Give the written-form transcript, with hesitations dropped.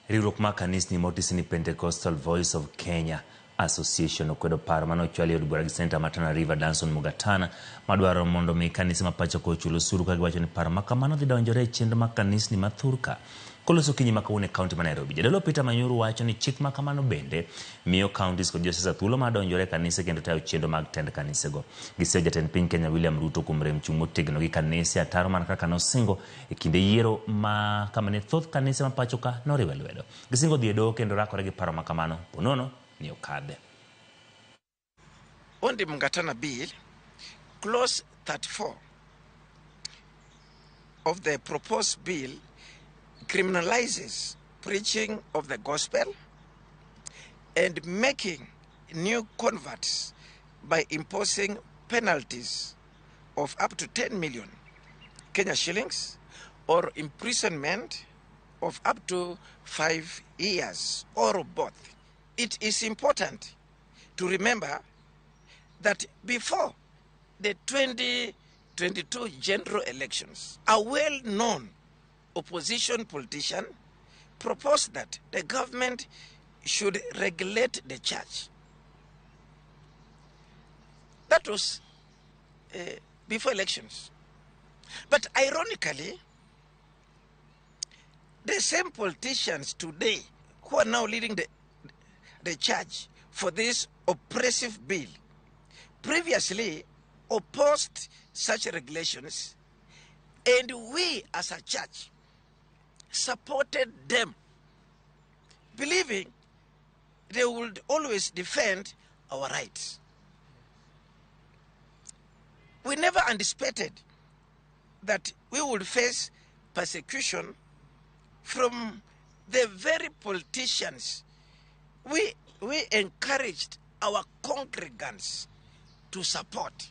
Riwruok mar kanisni motisi ni Pentecostal Voice of Kenya Association okwedo paro mane ochwal e od bura gi Seneta ma Tana River Danson Mungatana madwaro mondo mi kanise ma pacho ka ochul osuru ka giwacho ni paro ma kamano dhi donjore e chenro mag kanisni ma thurka. Koloso okinyi ma kawuono e kaunti ma Nairobi, Jadolo Peter Manyuru wacho ni chik ma kamano bende miyo counties kod josiasa thuolo mar donjore e kanise kendo tayo chenro mag tend kanisego. Giseyo jatend piny Kenya William Ruto kuom rem chung' motegno gi kanise ataro mana kaka nosingo E kinde yiero ma kama ne thoth kanise ma pacho ka noriwe lwedo. Gisingo dhi e doho kendo rakore gi paro ma kamano po nono ni okadhe. On the Mungatana Bill, Clause 34 of the proposed bill criminalizes preaching of the gospel and making new converts by imposing penalties of up to 10 million Kenya shillings or imprisonment of up to 5 years or both. It is important to remember that before the 2022 general elections, a well-known opposition politician proposed that the government should regulate the church. That was before elections. But ironically, the same politicians today who are now leading the charge for this oppressive bill previously opposed such regulations, and we as a church supported them, believing they would always defend our rights. We never anticipated that we would face persecution from the very politicians we encouraged our congregants to support.